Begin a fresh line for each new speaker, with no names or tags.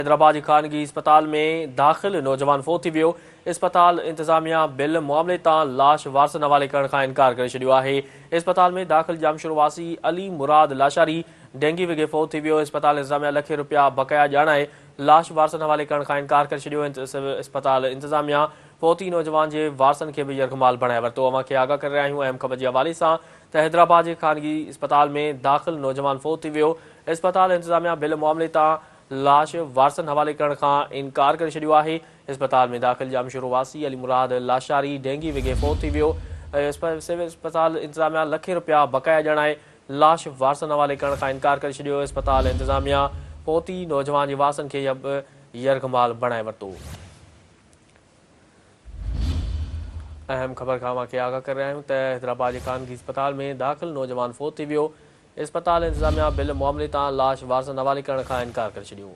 حيدرآباد جي خانگي اسپتال ۾ داخل نوجوان فوت ٿي ويو، اسپتال انتظاميا بل معاملي تان لاش وارثن حوالي ڪرڻ کان انڪار ڪري ڇڏيو آهي، اسپتال ۾ داخل ڄامشورو واسي علي مراد لاشاري ڊينگي وگهي فوت ٿي ويو، اسپتال انتظاميا لکين رپيا بقايا ڄاڻائي لاش وارثن حوالي ڪرڻ کان انڪار ڪري ڇڏيو، اسپتال انتظاميا فوتي نوجوان جي وارثن کي به يرغمال بڻائي ورتو، اوهان کي آگاهه ڪري رهيا آهيون اهم خبر جي حوالي سان ته حيدرآباد جي خانگي اسپتال ۾ داخل نوجوان فوت ٿي ويو، اسپتال انتظاميا بل معاملي تان لاش وارثن حوالي ڪرڻ کان انڪار ڪري ڇڏيو آهي، اسپتال ۾ داخل ڄامشورو واسي علي مراد لاشاري ڊينگي وگهي فوت ٿي ويو، سول اسپتال انتظاميا لکين رپيا بقايا ڄاڻائي لاش وارثن حوالي ڪرڻ کان انڪار ڪري ڇڏيو، اسپتال انتظاميا فوتي نوجوان جي وارثن کي يرغمال بڻائي ورتو. اهم خبر کان اوهان کي آگاهه ڪري رهيا آهيون ته حيدرآباد جي خانگي اسپتال ۾ داخل نوجوان فوت ٿي ويو، اسپتال انتظاميا بل معاملي تان لاش وارثن حوالي ڪرڻ کان انڪار ڪري ڇڏيو.